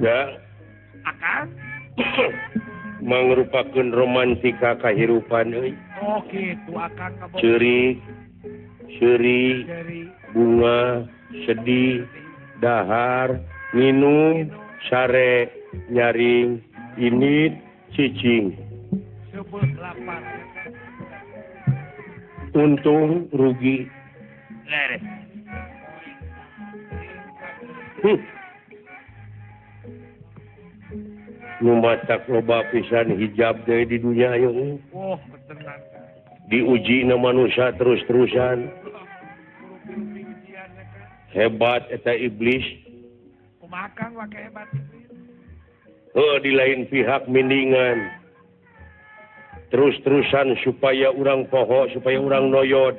Ya. Akang mangrupakeun romantika kahirupan euy. Oh kitu akang kabogoh. Ceurik, seuri, bunga, sedih, dahar, minum, sare, nyaring, init, cicing. Sebelah lapar. Untung rugi. Leres. Nu matak loba pisan hijab deui di dunya ayeuna. Oh, tenang. Diuji na manusia terus-terusan. Hebat eta iblis. Kumaha Kang wake hebat iblis? Heuh, di lain pihak mindingan. Terus-terusan supaya urang poho, supaya urang noyod.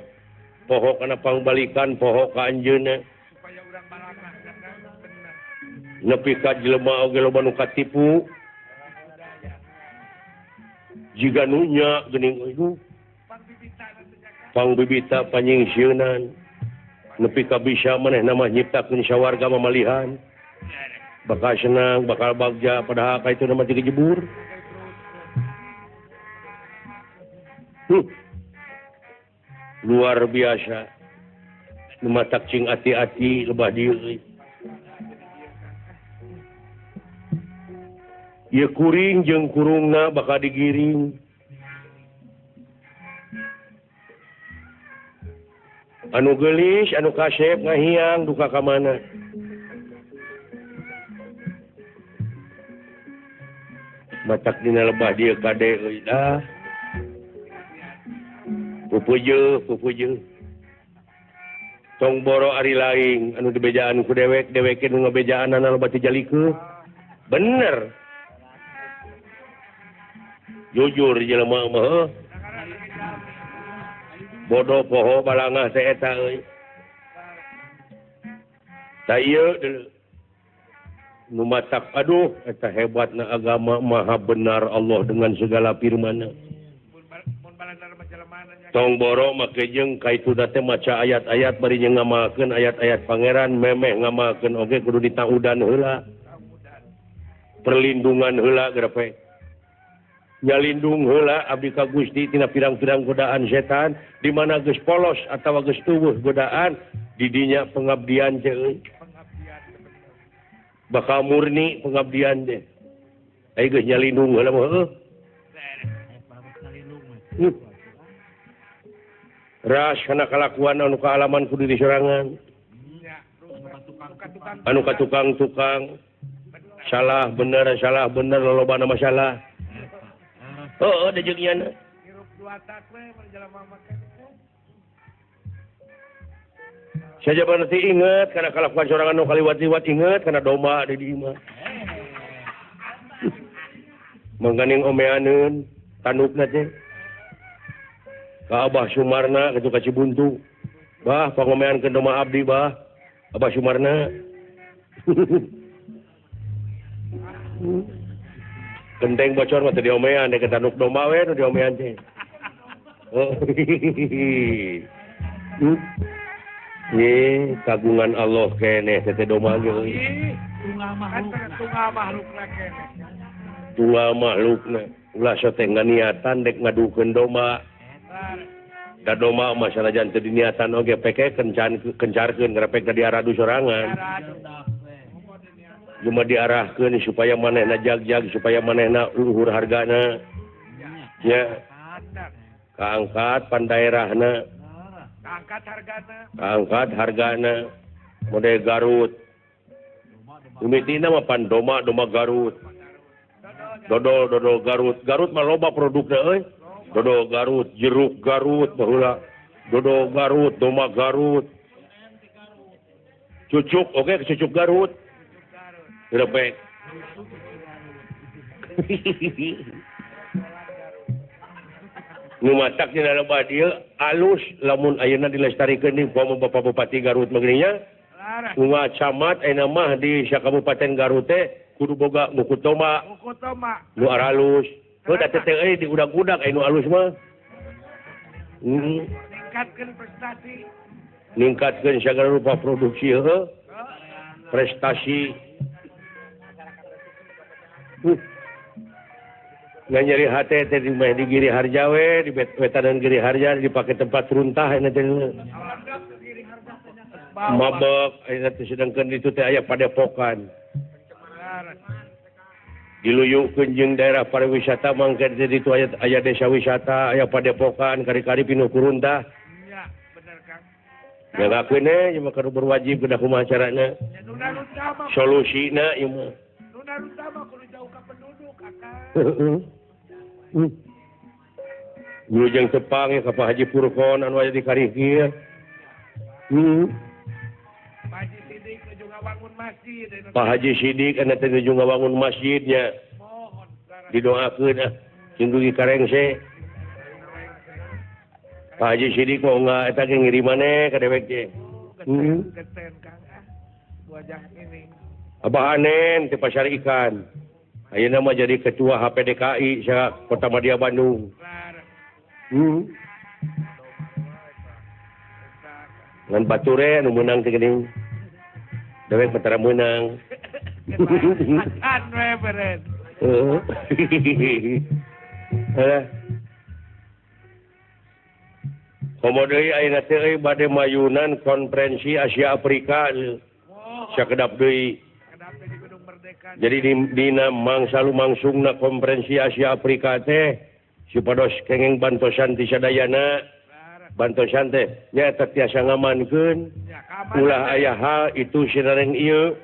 Poho kana pangbalikan, poho ka anjeunna. Supaya urang balakah bener. Nepi ka jelema oge loba nu katipu. Jiga nunya geuning euy. Pangbibita panyingsieunan. Nepi ka bisa manehna mah nyiptakeun sawarga mamalihan. Bakal senang, bakal bagja, padahal ka itu mah jebur. Luar biasa. Nu matak cing ati-ati lebah dieu euy. Ieu kuring jeung kurungna bakal digiring. Anu geulis, anu kasep ngahiang duka ka mana. Matak dina lebah dieu kade euy dah. Pupujeuk, pupujeuk. Tong boro ari laing anu dibejaan ku dewek, deweke nu ngabejaanana loba teu jalikeun. Bener. Jujur jelema mah heuh. Bodoh poho balangah teh eta euy. Ta ieu nu matak aduh eta hebatna agama maha benar Allah dengan segala firman-Nya. Tong boro make jeung kaitu teh maca ayat-ayat bari jeung ngamalkeun ayat-ayat pangeran memeh ngamalkeun oge kudu ditaudan heula. Perlindungan heula gerepe. Nyalindung heula abdi ka Gusti tina pirang-pirang godaan setan di mana geus polos atawa geus tuweuh godaan di dinya pengabdian teh euy. Bakal murni pengabdian teh. Ai geus nyalindung heula mah heuh. Ras kana kalakuan anu kaalaman ku diri sorangan. Anu ka tukang-tukang salah bener lolobana masalah. Oh, da jeung nyana. Saja berarti inget kana kalakuan sorangan nu kaliwat-liwat inget kana domba di dieu mah. Mangganing omeaneun tandukna teh. Ka Abah Sumarna kitu ka Cibuntu. Bah pangomeankeun domba abdi bah. Abah Sumarna. Genteng bocor mah teu diomean dek tanduk domba we nu diomean teh. Ye, kagungan Allah keneh teh domba ge euy. Tunggal makhlukna keneh. Tunggal makhlukna. Ulah sote nganiatan dek ngadukeun domba. Da domba mah sanajan teu diniatan oge peke kencarkeun ngrepek ka diaradu sorangan. Cuma diarahkeun supaya manehna jag-jag supaya manehna luhur hargana. Nya. Kaangkat pan daerahna. Kaangkat hargana. Kaangkat hargana. Model Garut. Mimitina mah pan domba domba Garut. Dodol dodol Garut. Garut mah loba produkna euy. Dodol Garut, jeruk Garut baheula. Dodol Garut, domba Garut. Cucuk oke cucuk Garut. Repek. Nu matak dina lebah dieu alus lamun ayeuna dilestarikeun di kumaha Bapak Bupati Garut mah geuning nya. Unga camat ayeuna mah di sakabupaten Garut teh kudu boga ngukut domba. Ngukut domba. Nu aralus. Heuh da teh euy di udag-udag aya nu alus mah. Ningkatkeun prestasi. Ningkatkeun sagala rupa produksi heuh. Prestasi. Ngan nyeri hate teh di meh di Giri Harja we, di wetanan Giri Harja dipake tempat runtah ayeuna teh. Mabok ayeuna teh sedangkeun ditu teh aya padepokan. Diluyukeun jeung daerah pariwisata mangke teh ditu aya desa wisata, aya padepokan kari-kari pinuh ku runtah. Nya, bener Kang. Jagakeun we ieu mah kudu berwajib kedah kumaha carana. Solusina ieu mah. Nu naruntah mah kudu jauh ka penduduk akang. Wilujeng tepang ya ka Pak Haji Purkon anu aya di Karikir. Pak Haji Sidik nuju ngawangun masjid. Pak Haji Sidik anu teh nuju ngawangun masjidnya. Didoakeun ah sing dugi karengse. Pak Haji Sidik mau enggak eta ge ngirimane ka dewek ge. Geten Kang ah. Wajah ini. Abah Anen teh pasar ikan. Ayeuna mah jadi ketua HPDKI sa Kota Madya Bandung. Ngan bature anu meunang teh geuning. Dewek mah tara meunang. Acan we beren. Heeh. Komo deui ayeuna teh euy bade mayunan konferensi Asia Afrika sakedap deui. Jadi dina mangsa lumangsungna konferensi Asia Afrika teh supados kenging bantosan ti sadayana. Bantosan teh nyaeta tiasa ngamankeun ulah aya hal itu sinareng ieu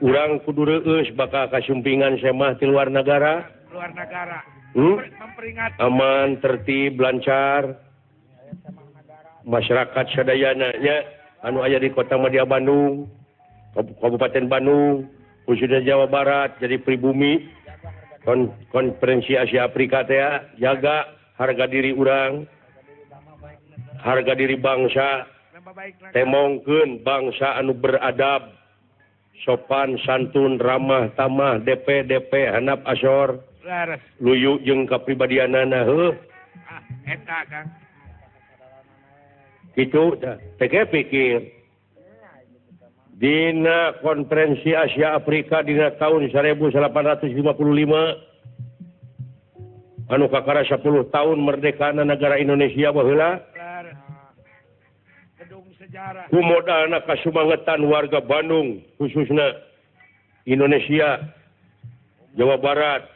urang kudu reueus bakal kasumpingan semah ti luar nagara. Luar nagara. Aman, tertib, lancar. Masyarakat sadayana nya anu aya di Kota Madya Bandung, Kabupaten Bandung, khususnya Jawa Barat jadi pribumi konferensi Asia Afrika teh jaga harga diri urang, harga diri bangsa, temongkeun bangsa anu beradab, sopan santun, ramah tamah, DP DP hanap asor, luyu jeung kapribadianana heuh. Ah, eta Kang. Kitu teh pikir dina konferensi Asia Afrika dina tahun 1855 anu kakara 10 tahun merdekana negara Indonesia baheula gedung sejarah kumodalna kasumangetan warga Bandung khususna Indonesia Jawa Barat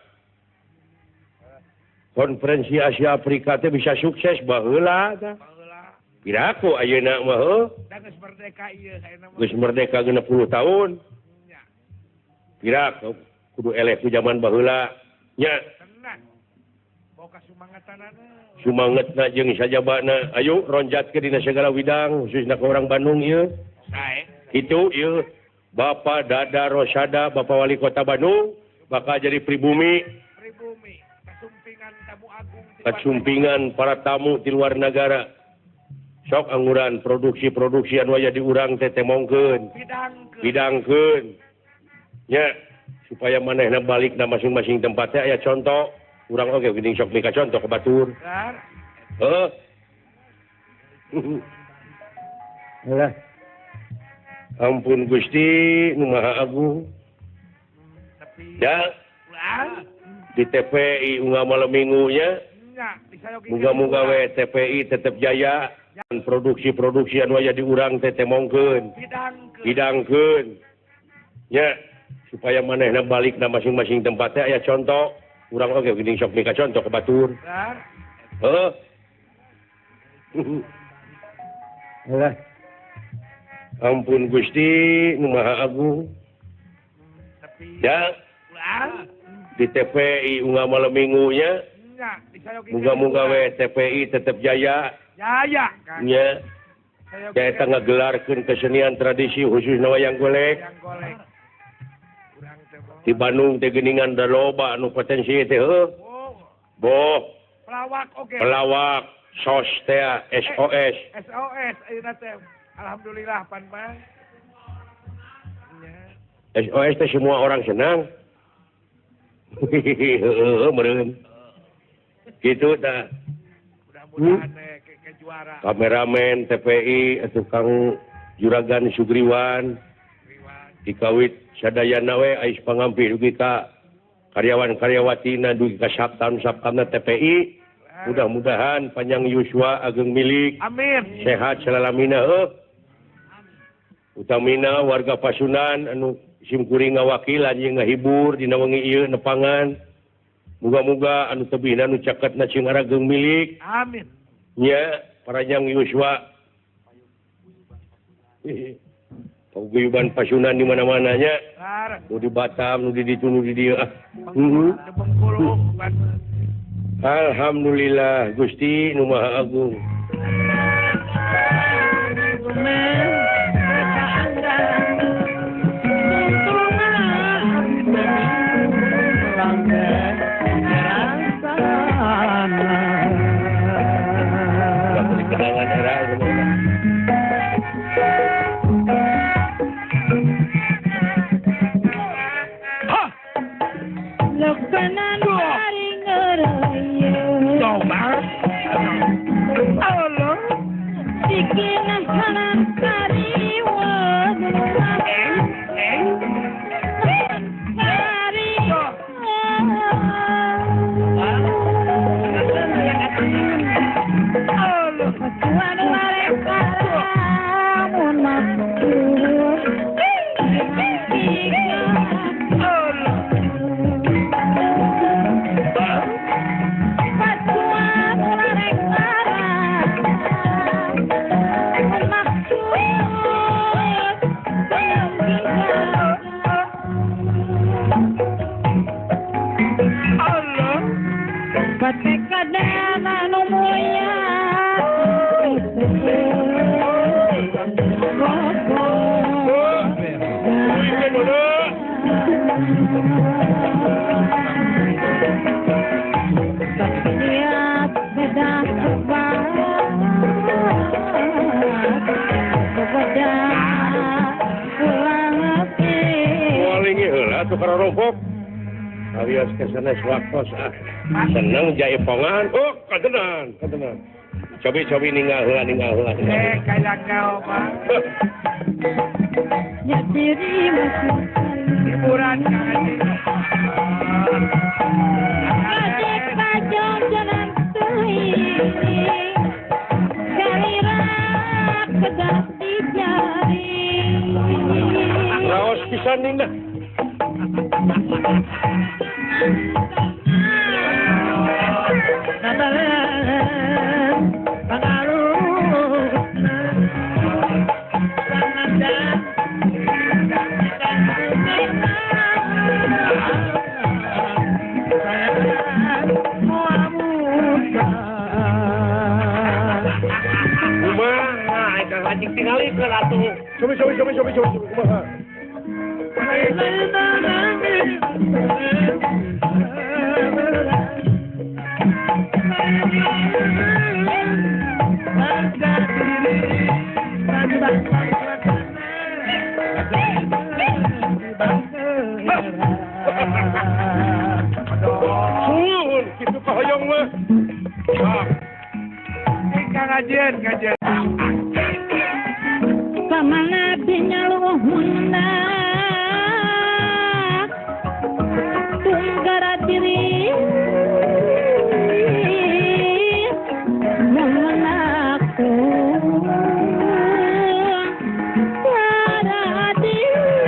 konferensi Asia Afrika teh bisa sukses baheula tah. Piraku ayeuna mah heuh. Da geus merdeka ieu ayeuna mah. Geus merdeka 60 tahun. Piraku kudu eleh ku zaman baheula nya. Tenang. Boga sumangetanana. Sumangetna jeung sajabana ayo ronjatkeun dina segala widang khususna ka urang Bandung ieu. Sae. Kitu ieu Bapak Dada Rosada Bapak Wali Kota Bandung bakal jadi pribumi. Pribumi kasumpingan tamu agung. Kasumpingan para tamu di luar negara. Sok angguran produksi-produksi anu aya di urang teh temongkeun. Bidangkeun. Nya supaya manehna balik na masing-masing tempat teh aya contoh. Urang oge geuning sok mika contoh ka batur. Heuh. Alah. Ampun Gusti nu Maha Agung. Ya. Di TPI unggal malam minggu nya. Muga-muga we TPI tetep jaya. Produksi-produksi anu aya di urang teh temongkeun. Bidangkeun. Nya supaya manehna balik na masing-masing tempat teh aya contoh. Urang oge geuning sok mika contoh ka batur. Heuh. Alah. Ampun Gusti nu Maha Agung. Ya. Di TPI unggal malam minggu nya. Muga-muga we TPI tetep jaya. Jaya nya. Eta ngagelarkeun kesenian tradisi khususna wayang golek. Di Bandung teh geuningan da loba anu potensi teh heuh. Boh. Pelawak oge. Pelawak SOS teh SOS. SOS ayeuna teh. Alhamdulillah pan mah. SOS teh semua orang senang. Heuh meureun. Kitu tah. Mudah-mudahan ke juara. Kameramen TPI tukang Juragan Sugriwan. Dikawit sadayana we ais pangampih dugi ka Karyawan karyawatina dugi ka saptam saptamna TPI. Mudah-mudahan panjang yuswa ageng milik. Amin. Sehat selalamina heuh. Utamina warga Pasundan anu simkuring ngawakilan jeung ngahibur dina wengi ieu nepangan. Muga-muga anu tebihna nu caketna cing arageng milik. Amin. Nya parajang yuswa. Paguyuban Pasundan di mana-mananya. Nu di Batam, nu di ditu, nu di dieu. Alhamdulillah Gusti nu Maha Agung. Seneng jaipongan, oh kadenan, kadenan. Cobi-cobi ninggal heula, ninggal heula. Kaya kau mah. Ya diri hiburan Kang Haji. Kajek pajong jalan teuing. Galirak kedah dijari. Raos pisan nindah. Cobi kumaha. Suhun kitu kahoyong mah. Kang Ajen, kajen. Kamana binyaluhuna tunggara diri memenaku gara diri.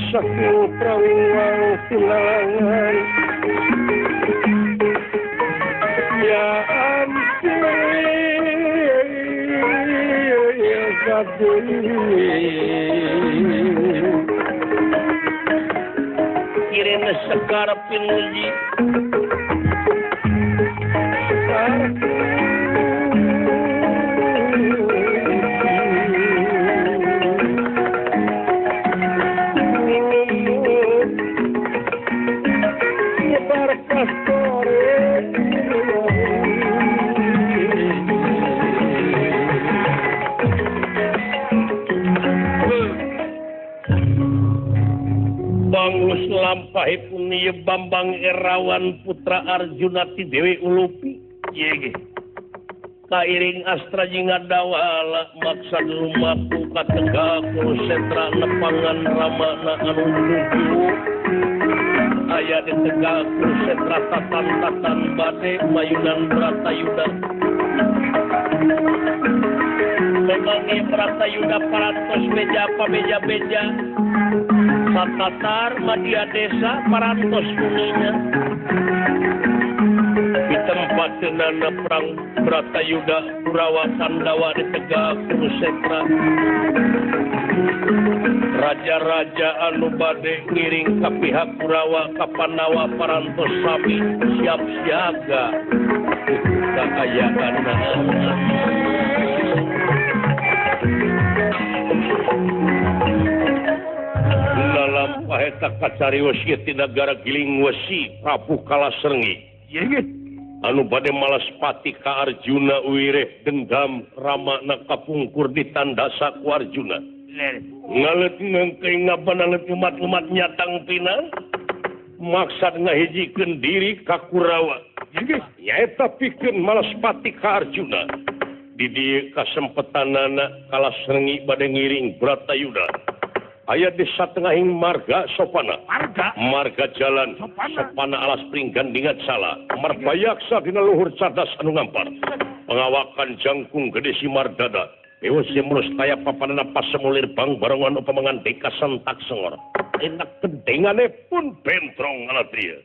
Saking prawingwang pilalangan ya ampun kirene sekar pinuji Lalampahipun ieu Bambang Erawan putra Arjuna ti Dewi Ulupi. Ieu ge. Kairing astra jeung ngadawala maksad lumaku ka Tegal Kurusetra nepangan ramana anu nuju. Aya di Tegal Kurusetra tatan-tatan bade mayunan Bratayuda. Memang Bratayuda parantos beja pabeja-beja. Satatar madya desa parantos bumina. Di tempat tenana perang Bratayuda Kurawa Pandawa di Tegal Kurusetra. Raja-raja anu bade ngiring ka pihak Kurawa ka Pandawa parantos sami siap siaga kaayaan. Dalam eta kacarios ieu ti nagara Giling Wesi Prabu Kalasrenggi. Anu bade malas pati ka Arjuna wireh dendam ramana kapungkur ditandasa ku Arjuna. Ngaleut ngengkeng ngabanalet umat-umat nyatang pina maksad ngahijikeun diri ka Kurawa. Nyaeta pikeun malas pati ka Arjuna. Di dieu kasempetanana Kalasrenggi bade ngiring Bratayuda. Aya di satengahing marga sopana. Marga jalan sopana, sopana alas pringgan dingat sala. Marbayaksa dina luhur cadas anu ngampar. Pengawakan jangkung gede simardada. Dewa simulus taya papanana pasemulir bang barongan upamangan deka sentak sengor. Enak kendengane pun bentrong alatria.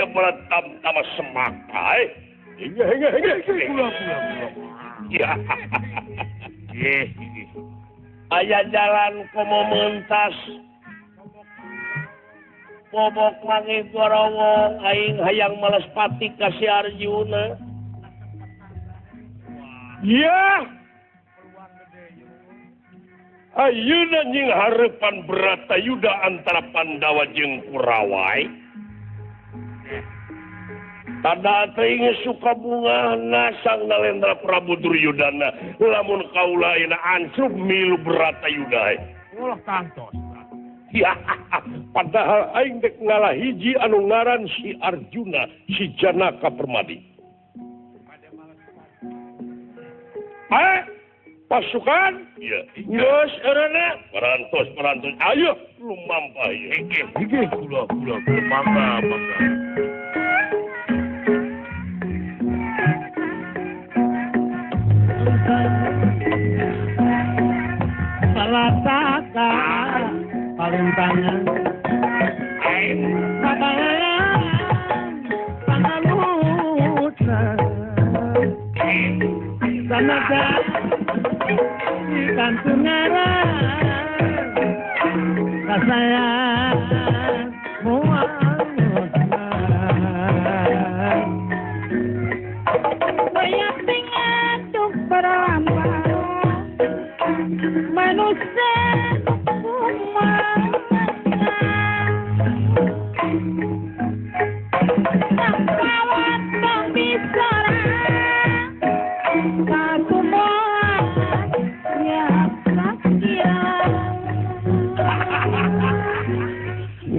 ieu beratam tama semakai. Ya. Aya jalan komo mentas. Bobok manggih gorowong aing hayang malespati ka si Arjuna. Ya. Ayeuna nying hareupan Bratayuda antara Pandawa jeung Kurawa. Tada teuing suka bungahna Sang Nalendra Prabu Duryudana lamun kaula ayeuna ansub milu Bratayuda. Ulah kantos. Ya, padahal aing dek ngalah hiji anu ngaran si Arjuna, si Janaka Permadi. Pasukan? Iya. Geus eureuna? Parantos, parantos. Ayo lumampah ieu. Inggih, kula kula mangga mangga. Salataka palintangan kabalan pangalutan sanaga kantungaran kasayang muang banyak tingaduk berambang manusia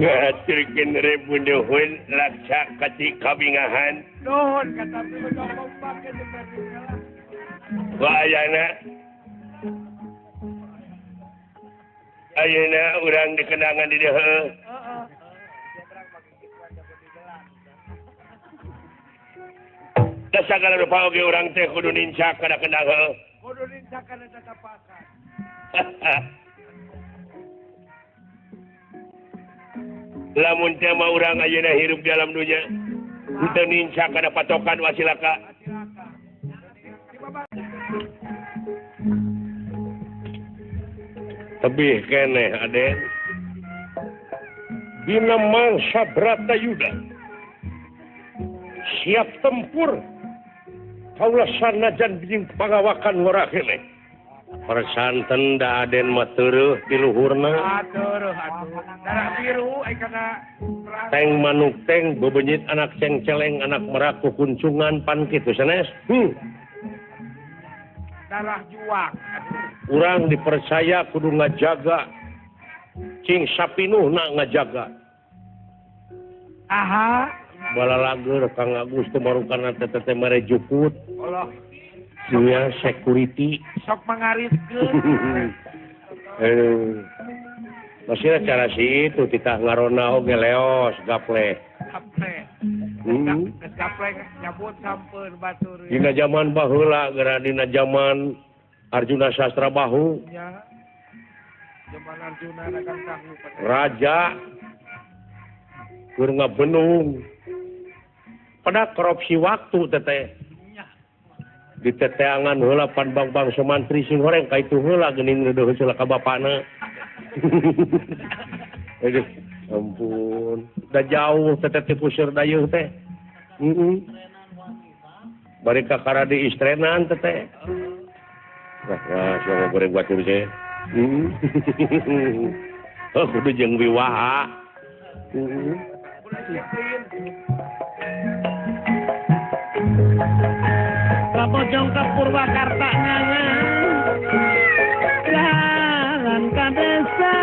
ngaturkeun rebu nuhun laksa kati kabingahan. Nuhun katapi udah kompak ke Wah ayana. Ayeuna urang dikenangan di dieu. Heeh. Da sagala rupa oge urang teh kudu nincak kana kendang heuh. Kudu nincak kana tatapakan. Lamun teh mah urang ayeuna hirup di alam dunya henteu nincak kana patokan wasilaka. Tebih keneh Aden. Dina mangsa Bratayuda siap tempur kaula sanajan bijing pangawakan ngora keneh. Persanten da Aden mah teureut di luhurna. Teureut atuh. Darah biru ai kana teng manuk teng bebenyit anak cengceleng anak merak kukuncungan pan kitu sanes. Darah juang. Urang dipercaya kudu ngajaga. Cing sapinuhna ngajaga. Aha. Balalageur Kang Agus teh marukana teh teh mere jukut. Allah. Dunia security sok mengaritkeun. Aduh. Masih cara si itu titah ngarona oge leos gaple. Gaple. Gaple nyabut sampeun batur. Dina zaman baheula geura dina zaman Arjuna Sastra Bahu. Nya. Zaman Arjuna dagang tahu. Raja keur ngabenung. Pada korupsi waktu teteh. Di teteangan heula pan bang-bang semantri sing horeng ka itu heula geuning reudeuh heula ka bapana. Aduh, ampun. Da jauh teteh ti puseur dayeuh teh. Heeh. Bari ka karadi istrenan teteh. Wah, sia goreng batur teh. Heeh. Oh, kudu jeung wiwaha. Heeh. Kapojong ke Purwakarta ngangan jalan ka desa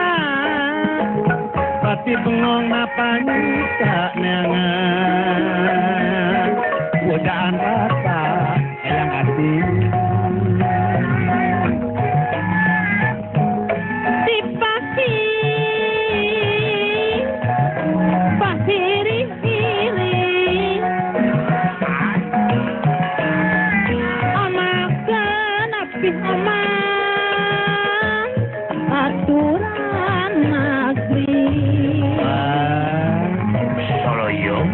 pati bengong napanyuka neangan godaan rasa eyang hati dipaki pasiri aman aturan negeri. Soloyo.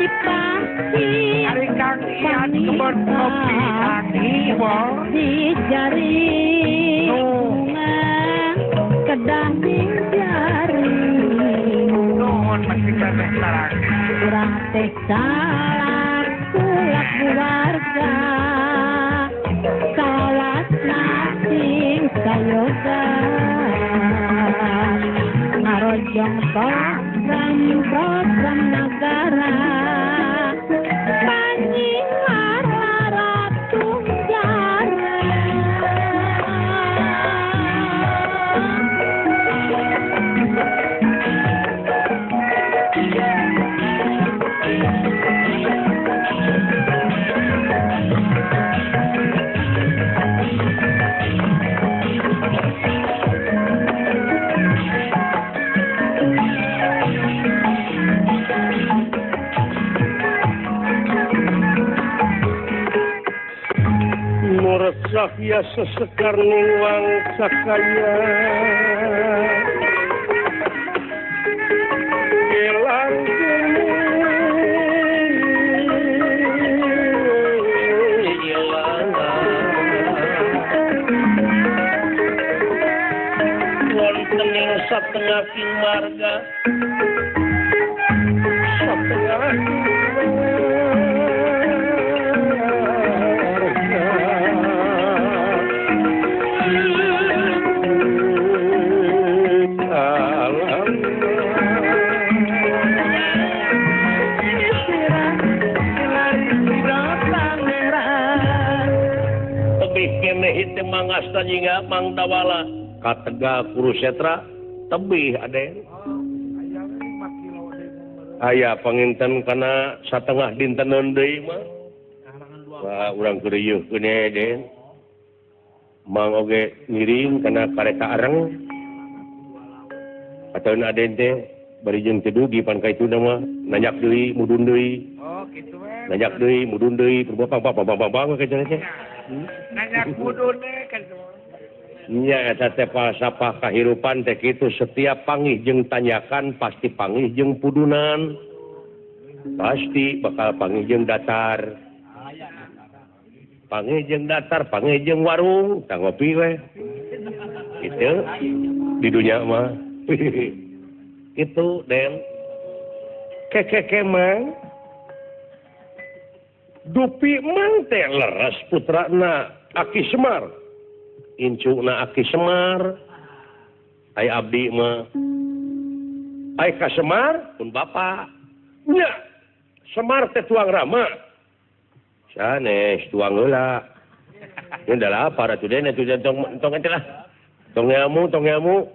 Dipasti Ari Kang Ian kebon kopi Kang Iwo di jari kedah di jari nuhun masih keneh sarang urang teh salah kulak warga salat sing sayoga ngarojong program negara panyiar ratu jara. Safia sesekar ning wangsa kaya gelang wonten ing satengahing marga satengah mangasta jingga Mang Dawala ka Tegal Kurusetra tebih aden aya panginten kana satengah dinteneun deui mah wah urang keur rieuh keun den Mang oge ngiring kana kareta areng ataun aden teh bari jeung teu dugi pan ka ituna mah nanyak deui mudun deui oh kitu we nanyak deui mudun deui bang bang bang bang ka teh nanyak mudun kan nya eta teh falsafah kahirupan teh kitu setiap panggih jeung tanyakan pasti panggih jeung pudunan pasti bakal panggih jeung datar panggih jeung datar panggih jeung warung tah ngopi we kitu di dunya mah kitu den kekeke mang dupi mang teh leres putrana Aki Semar incuna Aki Semar ai abdi mah ai ka Semar pun bapa nya Semar teh tuang rama sanes tuang heula nya da lapar atuh den atuh tong tong ente lah tong nyamu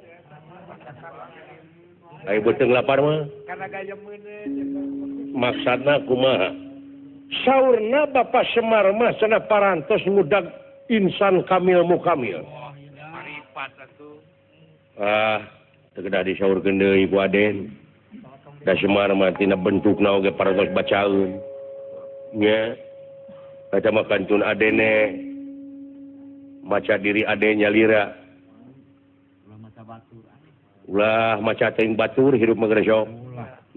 ai beuteung lapar mah kana gayem meuneu maksudna kumaha saurna Bapak Semar mah cenah parantos ngudag insan kamil mukamil. Maripat atuh. Ah, teu kedah disaurkeun deui ku Aden. Da Semar mah tina bentukna oge parantos bacaeun. Nya. Eta mah kantun Adene maca diri Aden nyalira. Ulah maca teuing batur hirup mah geus sok.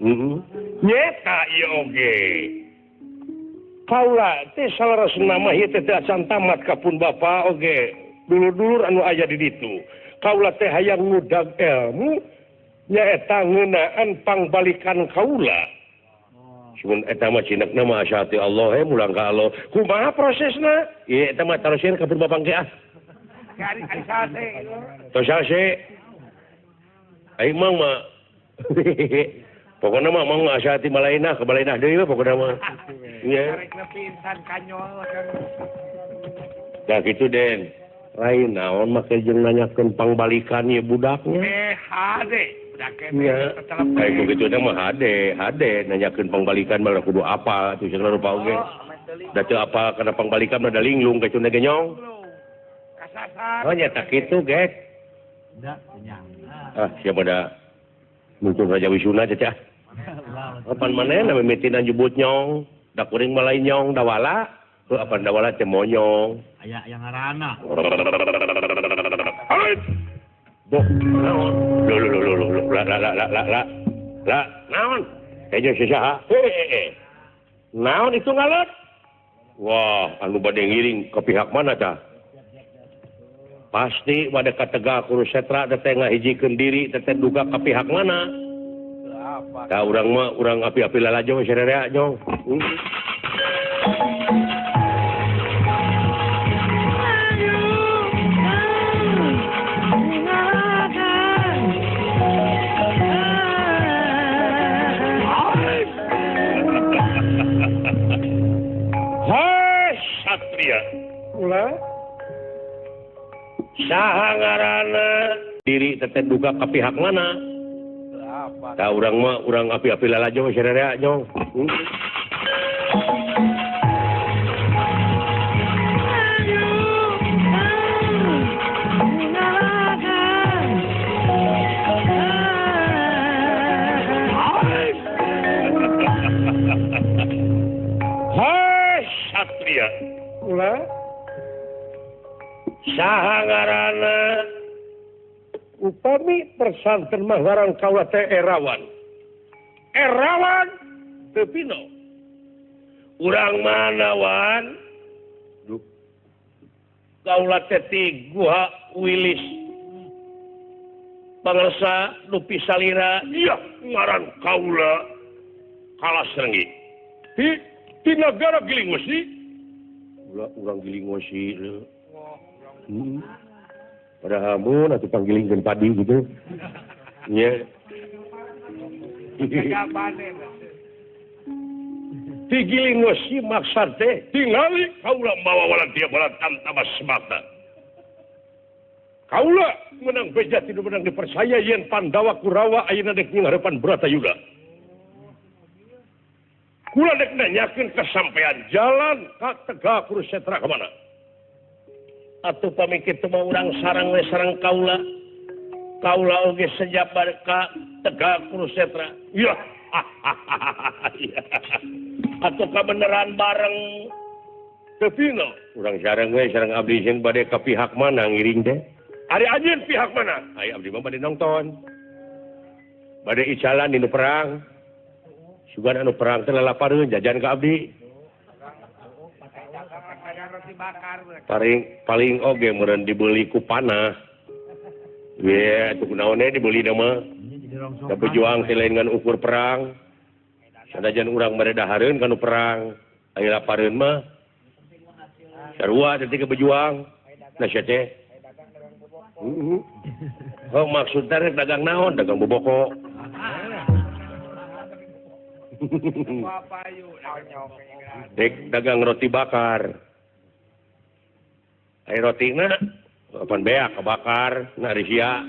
Heeh. Nyeta ieu oge. Kaula teh saleresna mah ieu teh teu acan tamat ka pun bapa oge dulur-dulur anu aya di ditu. Kaula teh hayang ngudag ilmu nyaeta ngeunaan pangbalikan kaula. Cuman eta mah cinekna mah asa hati Allah he mulang ka Allah. Kumaha prosesna? Ieu eta mah taroskeun ka pun bapa engke ah. Tos sase. Ai mang mah pokokna mah mang asa hati malainah ka balainah deui we pokokna mah. Nya. Karek nepi insan kanyol kan. Dah kitu Den. Lain naon make jeung nanyakeun pangbalikan ieu budaknya. Hade budak nya. Kayak kitu teh mah hade, hade nanyakeun pangbalikan mah kudu apa atuh segala rupa oge. Da teu apa kana pangbalikan mah da linglung ka teu genyong. Kasasar. Oh nya tak kitu gek. Da nya. Ah siapa da muncul Raja Wisuna teh ah. Apan manehna mimitina jebut nyong. Da kuring mah lain nyong dawala, heuh apan dawala teh monyong. Aya yang ngaranna. Boh, naon? Lo lo lo lo lo la la la la la la. Naon? Kayaknya si saha? Hehehe. Naon itu ngalet? Wah, anu bade ngiring ke pihak mana tah? Pasti pada ka Tegal Kurusetra teh ngahijikeun diri teh duga ka pihak mana? Tah urang mah urang api-api lalajo sararea jong. Hai Satria. Ulah saha ngaranna diri teh duga ka pihak mana? Tah urang mah urang api-api lalajo sararea jong. Hai Satria. Ulah saha ngaranna? Upami persanten mah ngaran kaula teh Erawan. Erawan teu pino. Urang mana wan? Duh. Kaula teh ti Guha Wilis. Pangersa Lupi Salira, iya ngaran kaula Kalasrenggi. Ti nagara Gilingwesi. Ulah urang Gilingwesi. Padahal mun atuh panggilingkeun padi gitu. Nya. Ti Gilingwesi maksad teh tingali kaula mawa walantia balantam tamas mata. Kaula menang beja tidak menang dipercaya yen Pandawa Kurawa ayeuna dek harapan Bratayuda. Kula dek nanyakeun kesampean jalan ka Tegal Kurusetra ka mana? Atuh pami kitu mah urang sarang we sareng kaula. Kaula oge sejabar ka Tegal Kurusetra. Ya. Atuh kabeneran bareng teu pino. Urang sareng we sareng abdi jeung bade ka pihak mana ngiring teh? Ari anjeun pihak mana? Ai abdi mah bade nongton. Bade icalan dinu perang. Sugan anu perang teh lalapareun jajan ka abdi. Paling paling oge meureun dibeli ku panah. Ye, atuh kunaon we dibeli da mah. Da pejuang teh lain ngan ukur perang. Sanajan urang mere dahareun kanu perang. Aya lapareun mah. Sarua teh ke pejuang. Nah sia teh. Oh maksud teh dagang naon? Dagang boboko. Dek dagang roti bakar. Ai rotina apan beak kebakar, na risia.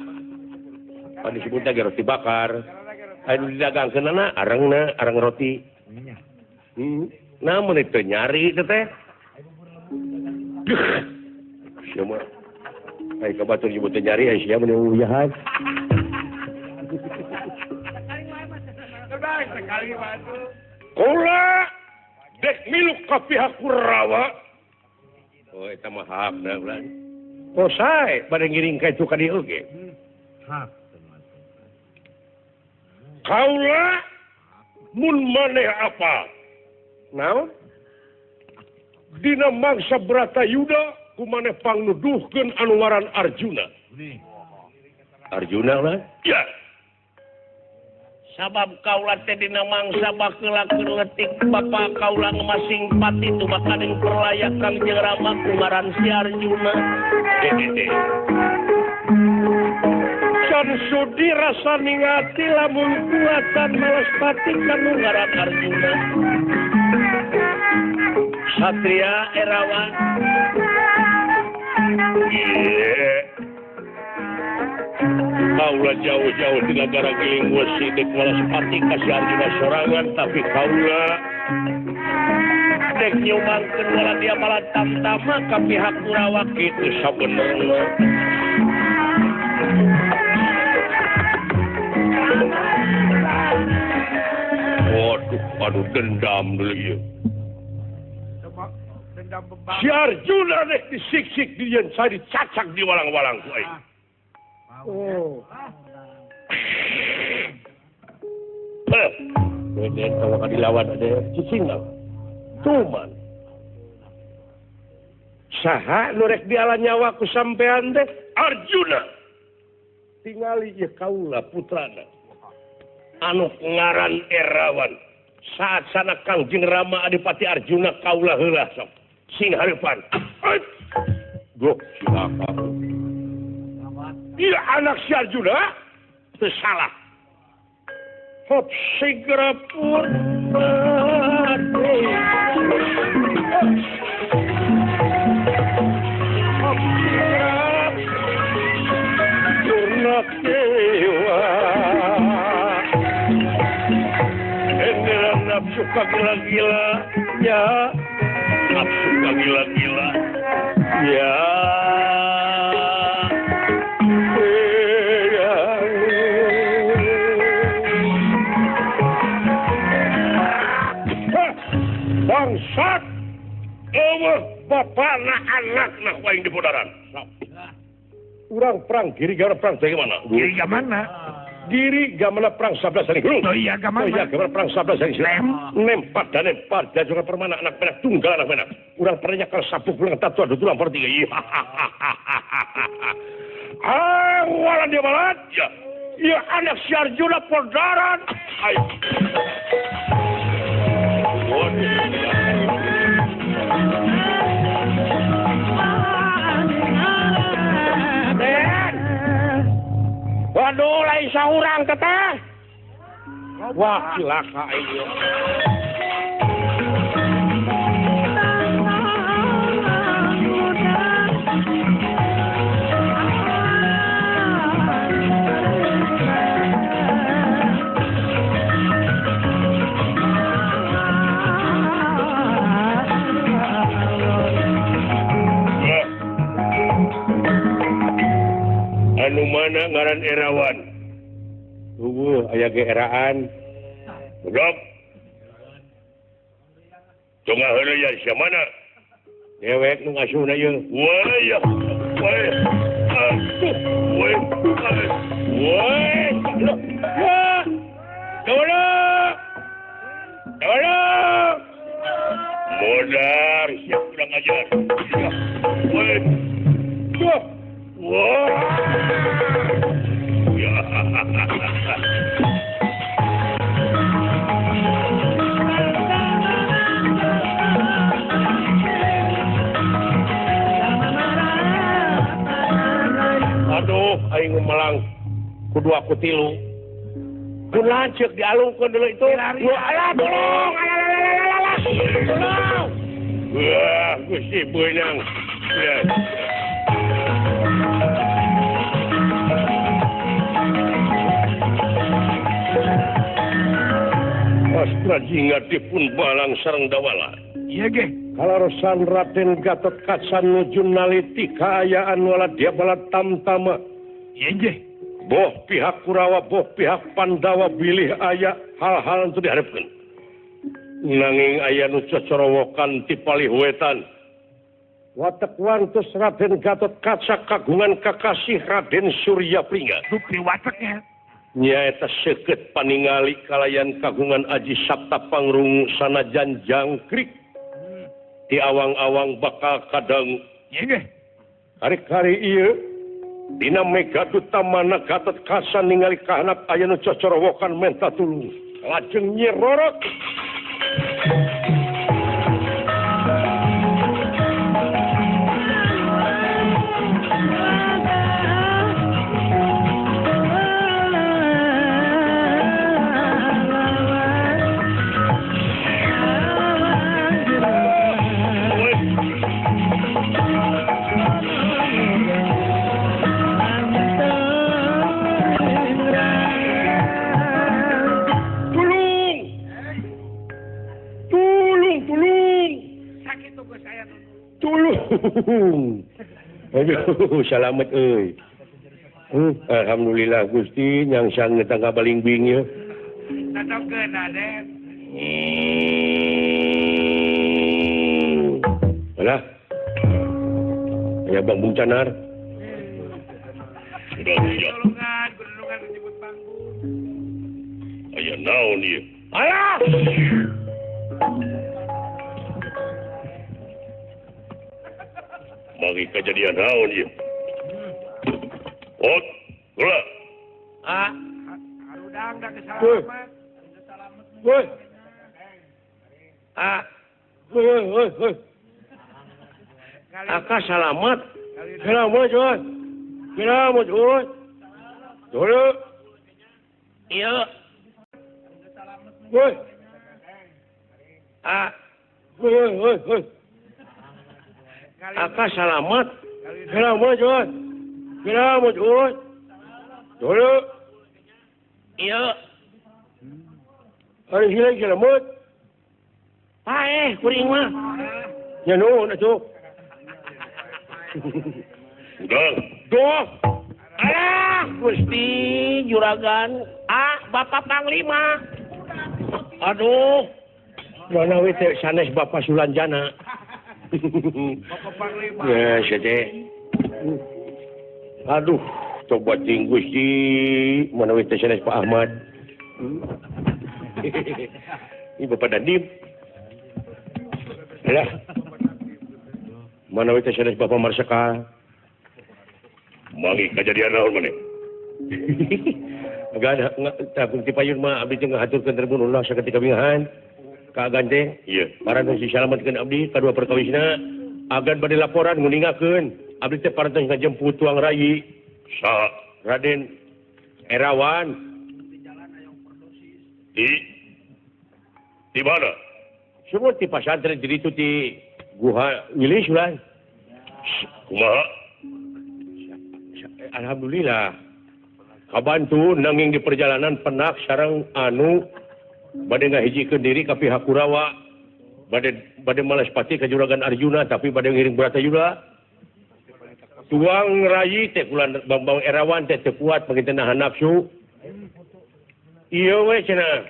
Pan disebutna ge roti bakar. Ai nu didagangkeunana arengna, areng roti. Nah mun teu nyari teh teh. Sia mah. Ai ka batur nyebut teu nyari ai sia mun uyahan. Kula dek milu ka pihak Kurawa. Oh eta mah hakna ulah. Oh sae bade ngiring ka itu ka dieu ge. Hak. Kaula mun maneh apa? Naon? Dina mangsa Bratayuda ku maneh pangnuduhkeun anu ngaran Arjuna. Arjuna lah? Ya. Sabab kaula teh dina mangsa baheula keur leutik bapa kaula ngemasing pati tubakaning perlaya Kang Jeung Rama ku ngaran si Arjuna. Can sudi rasa ningati lamun kuatan malas pati kanu ngaran Arjuna. Satria Erawan. Ye. Kaula jauh-jauh di negara Gilingwesi dek malas pati ka si Arjuna sorangan tapi kaula dek nyumbangkeun wala dia malah tamtama ka pihak Kurawa kitu sabenerna. Waduh, aduh dendam dulu ieu. Si Arjuna dek disiksik di yen saya dicacak di walang-walang ku aing. Oh. Deden kalau dilawan ada cicing lah. Tuman. Saha nu rek diala nyawa ku sampean teh? Arjuna. Tingali ieu kaula putrana. Anu ngaran Erawan. Saat sana Kangjeng Rama Adipati Arjuna kaula heula sok. Sing hareupan. Duh, cilaka. Ieu anak si Arjuna teu salah. Hop segera purna. Hop segera purna dewa. Endera nafsu kagila-gila ya. Nafsu kagila-gila ya. Bangsat, eueuh bapana anakna ku aing dipodaran. Urang perang giri gamana perang bagaimana? Giri gamana? Giri gamana perang 11 saling gunung. Oh iya gamana. Oh iya gamana perang 11 saling lem. Nempat dan nempat dan juga permana anak menak tunggal anak menak. Urang perangnya kalau sabuk bulan tatu adu tulang per tiga. Iya. Awalan dia malat. Ya. Ya anak si Arjuna podaran. Ayo. Waduh, lain saurang teteh. Wah, cilaka ieu. Anu mana ngaran Erawan? Tunggu, aya ge eraan. Dok. Tunggu heureuy sia mana? Dewek nu ngasuhna ieu. Woi, ya. Woi. Aduh, woi. Woi. Ya. Dawala. Dawala. Modar siap kurang ajar. Woi. Duh. Wah. Ya. Aduh, aing melang kudu aku tilu. Kun lanceuk dialungkeun dulu itu. Alah, tolong. Alah. Tolong. Wah, Gusti beunang. Ya. Astra jingga dipun balang sareng dawala. Iya ge. Kalarosan Raden Gatot Kaca nuju naliti kaayaan waladya bala tamtama. Iya ge. Boh pihak Kurawa, boh pihak Pandawa bilih aya hal-hal untuk diharapkan. Nanging aya nu cocorowokan ti palih wetan. Watek wantus Raden Gatot Kaca kagungan kakasih Raden Surya Pringga. Bukti wateknya. Nyaeta seukeut paningali kalayan kagungan Aji Sapta Pangrungu sanajan jangkrik. Di awang-awang bakal kadang. Iya. Kari-kari ieu dina Mega Duta mana Gatot Kaca ningali kahanap aya nu cocorowokan menta tulung. Lajeng nyirorot. Tulung. Aduh, salamet euy. Alhamdulillah Gusti nyangsang tangga balingbing ye. Tatongkeun Raden. Alah. Aya Bang Bung Canar. Tulungan, gunungan disebut panggung. Aya naon ieu? Alah. Mari kejadian naon ieu? Ot, geura. Ah, harudang da kesalamat. Woi. Ah. Woi woi woi. Aka salamat. Selamat, Jon. Selamat, Jon. Dulu. Iya. Woi. Ah. Woi woi woi. Aka salamat. Selamat, Jon. Selamat, Jon. Dulu. Iya. Ari hilang selamat. Paeh kuring mah. Ya nuhun atuh. Udah. Duh. Alah, Gusti juragan. Ah, Bapak Panglima. Aduh. Mana we teh sanes Bapak Sulanjana. Bapak Panglima. Ya, teh. Aduh, coba ting Gusti, mana we teh sanes Pak Ahmad. Ini Bapak Dandim. Lah. Mana we teh sanes Bapak Marsekal. Mangi kejadian naon maneh? Agan tah ti payun mah abdi teh ngahaturkeun terbunuh ulah saketika bingahan. Ka agan teh, ieu parantos disalametkeun abdi kadua perkawisna. Agan bade laporan nguningakeun abdi teh parantos ngajemput tuang rayi. Saha? Raden Erawan. Di mana? Semua ti pasantren di ditu ti Guha Wilis ulah. Kumaha? Alhamdulillah. Kabantu nanging di perjalanan penak sareng anu bade ngahijikeun diri ka pihak Kurawa, bade malaspati ka Juragan Arjuna tapi bade ngiring Bratayuda. Tuang rayi teh kula Bambang Erawan teh teu kuat panginten nahan nafsu. Ieu we cenah.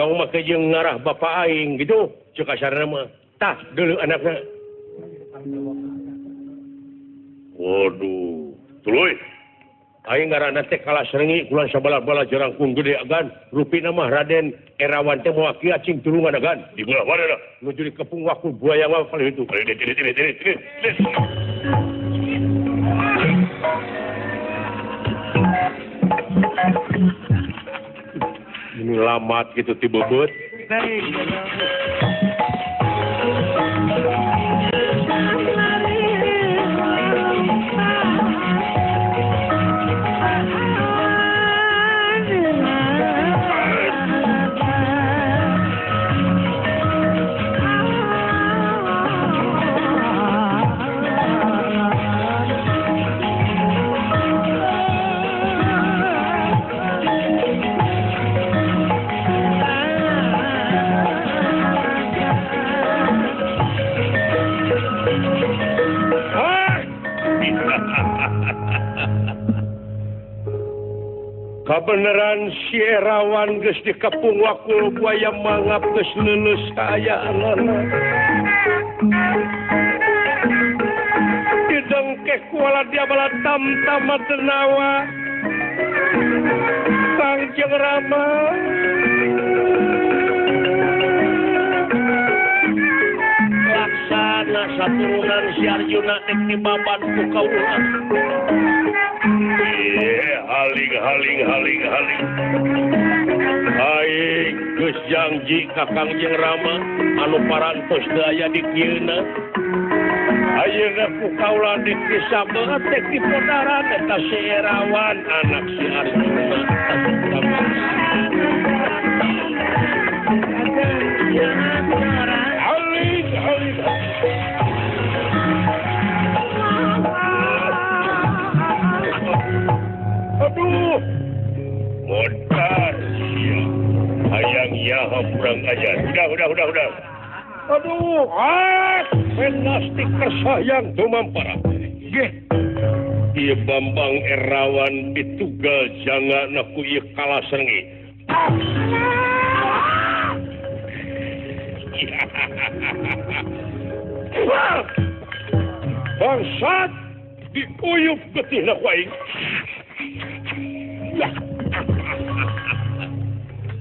Tong make jeung ngarah bapa aing gitu ceuk kasarna mah. Tah deuleu anakna. Waduh, tuluy. Aing ngaranna teh Kalasrengi kula sabala-bala jerangkung gede agan, rupina mah Raden Erawan teh moal kieu cing tulungan agan. Di belah mana dah? Nuju di kepung wakul buaya mah paling itu. Ini. Ini lamat gitu ti beubeut. Kabeneran si Erawan geus dikepung wakul buaya mangap geus leuleus kaayaanana. Didengkeh kuala dia bala tamtama denawa. Kangjeng Rama. Laksana saturunan si Arjuna dek dibabat ku kaula. Haling haling haling haling. Aing geus janji ka Kangjeng Rama anu parantos teu aya di kieuna. Ayeuna ku kaula dek disabeut dek dipodaran eta si Erawan anak si Arjuna. Haling haling. Aduh, modar sia. Hayang yaha kurang ajar. Udah. Aduh, penastik tersayang dumampara. Geh. Ieu Bambang Erawan ditugal jangana ku ieu Kalasrengi. Bangsat diuyup getihna ku aing.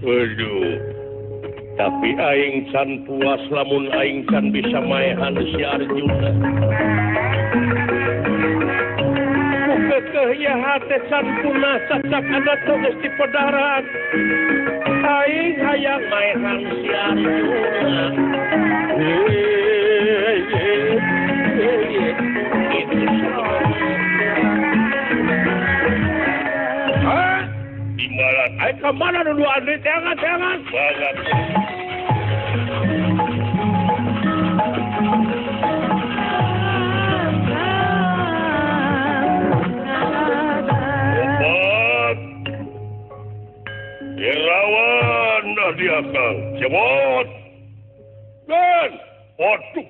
Waduh, tapi aing can puas lamun aing can bisa maehan si Arjuna. Kekeh ya hate can punah cacak adat geus di pedaran. Aing hayang maehan si Arjuna. Imbalan. Aing ka mana nu dua Andri teangan teangan. Banget. Irawan dia kang cebot dan waduh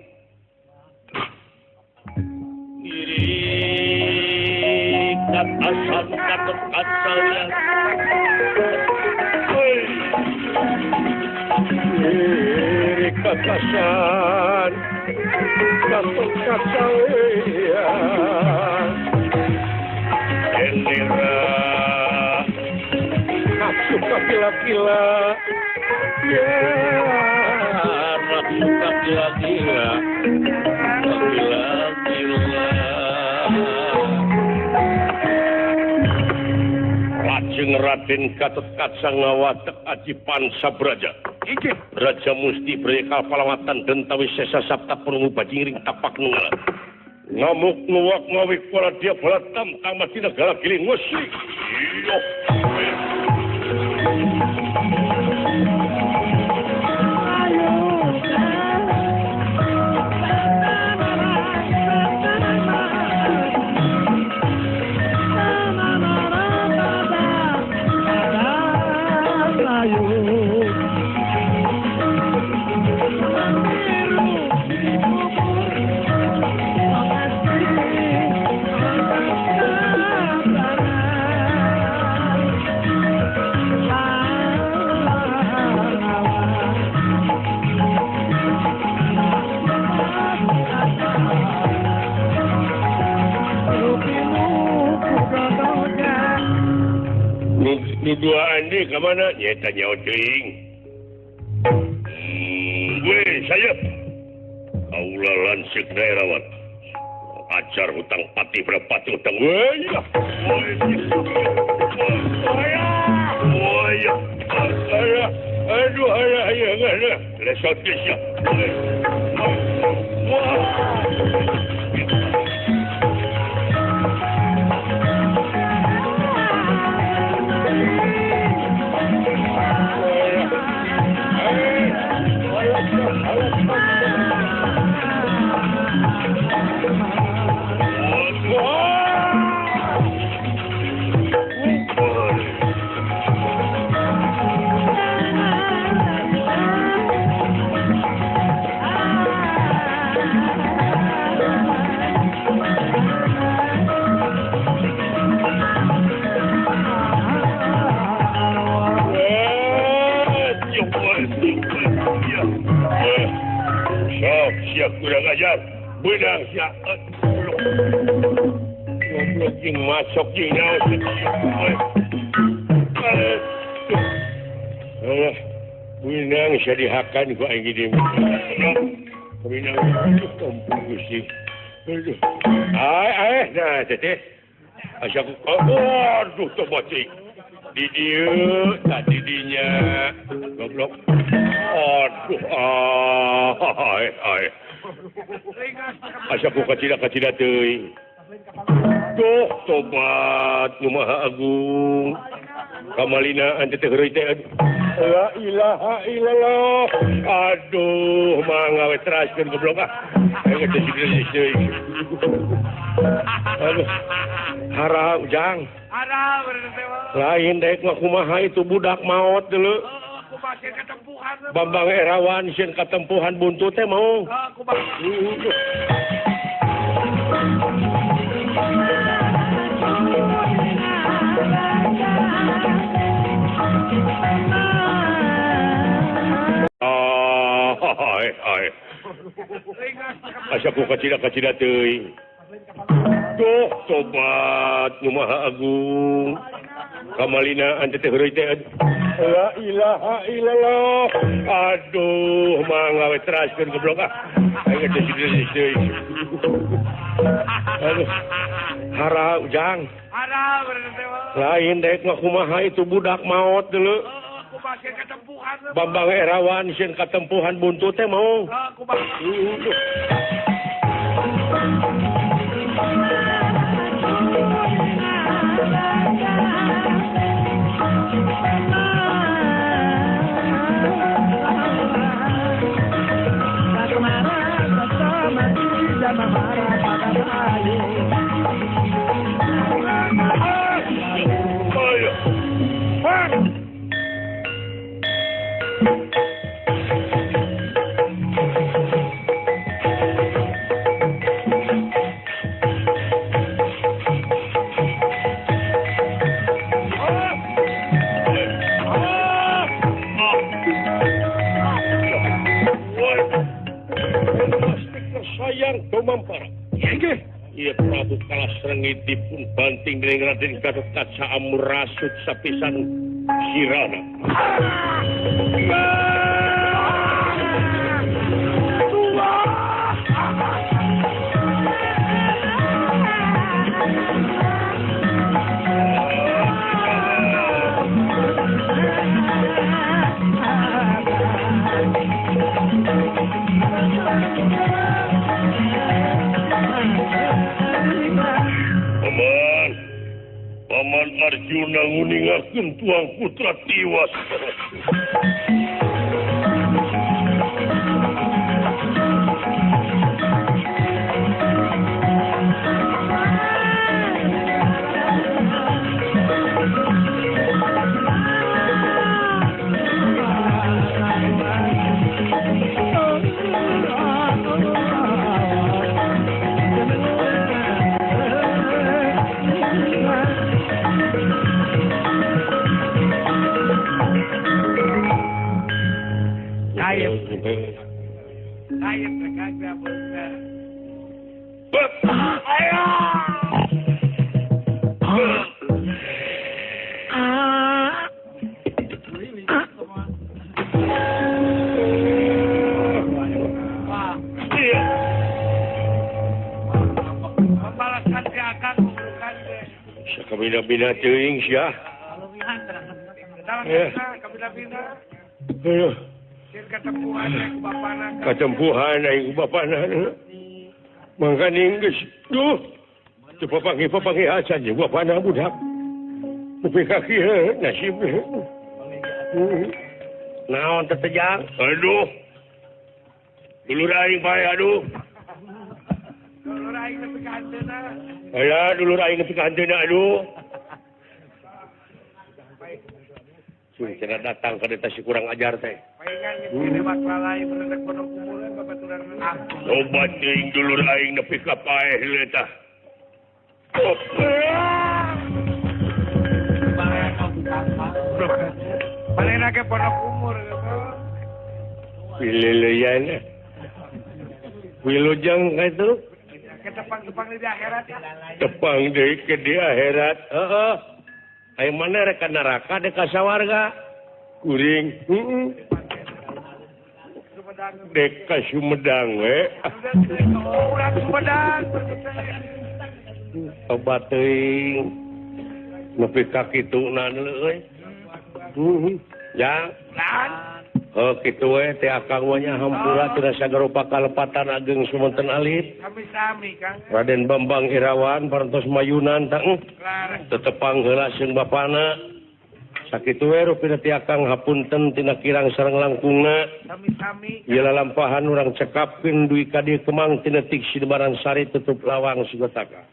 irikat asam katot kacaunya irikat asan katot kacaunya Endira nafsu kila-kila, ya nafsu kila-kila, kila-kila. Lajeng Raden Gatot Kaca ngawatek aji Pansabraja. Raja Musti Brekal Palawatan Dentawi Sesa Sapta Penunggu Bajingring Tapak Nunggal. Ngamuk nuwak ngawik pola dia bola tam tamat di negara giling wesi. Iyo. Dua Andi ke mana? Nyata nyawa teuing. Weh, saya. Kaula lanseuk daerawat. Ajar hutang pati berpati hutang. Weh, ya. Weh, ya. Aduh, ayah, ayah, ayah. Lesot ya. Wah. Kurang ajar, benang siap. Goblok jeung masuk jeung nyawa. Alah, benang sia dihakan ku aing gede. Benang ampun Gusti. Aduh. Ai ai nah teteh. Asa ku aduh tobat cing. Di dieu tah di dinya. Goblok. Aduh ai ai. Asa ku kacida-kacida teuing. Tuh tobat nu Maha Agung. Kamalina ante teh heureuy teh. La ilaha illallah. Aduh, mangga we teraskeun goblok ah. Aing teh sigeureun teuing. Aduh. Haram jang. Haram teh. Lain daek mah kumaha itu budak maot deuleu. Bambang Erawan sieun katempuhan buntut teh mau. Ai ai. Asa ku kacida-kacida teuing. Tuh tobat nu Maha Agung. Kamalina ante teh heureuy teh. La ilaha illallah. Aduh, mangga we teraskeun goblok ah. Aing teh sigeureun teuing. Aduh. Hara ujang. Hara bener teh. Lain dek mah kumaha itu budak maot dulu. Kumaha sieun katempuhan. Bambang Erawan sieun katempuhan buntut teh mau. Heeh, kumaha. Sayang tumampara. Iya Prabu Kalasrengit dipun banting dening Raden Gatotkaca amurasut sapisan sirana. Paman Arjuna nguningakeun tuang putra tiwas. Kabina-bina teuing sia. Kabina-bina. Aduh. Sieun katempuhan ku bapana. Katempuhan aing ku bapana. Mangkaning geus duh. Teu papanggih-papanggih acan jeung bapana budak. Nepi ka kieu nasib. Naon teh tejang? Aduh. Dulur aing bae aduh. Dulur aing nepi ka anteuna. Alah dulur aing nepi ka anteuna aduh. Sing cenah datang ka dieu si kurang ajar teh. Paingan geus lewat lalai bener pondok kumuleun babaturan. Loba teuing dulur aing nepi ka paeh heula tah. Palena ke pondok umur gitu. Pileleyan. Wilujeng ka itu. Ketepang-tepang di akhirat. Tepang deui ke di akhirat. Heeh. Aya mana rek ka neraka dek ka sawarga? Kuring. Heeh. Dek ka Sumedang we. Urang Sumedang. Obat teuing. Nepi ka kituna euy. Heeh. Jang. Oh kitu we teh akang mah nya hampura tina sagarupa kalepatan ageng sumonten alit. Sami-sami Kang. Raden Bambang Irawan parantos mayunan tah tetepang heula seung bapana. Sakitu we rupina ti akang hapunten tina kirang sareng langkungna. Sami-sami. Ieu lalampahan urang cekapkeun dugi ka dieu Kemang tina tik Sidebaran Sari tutup lawang Sugotaka.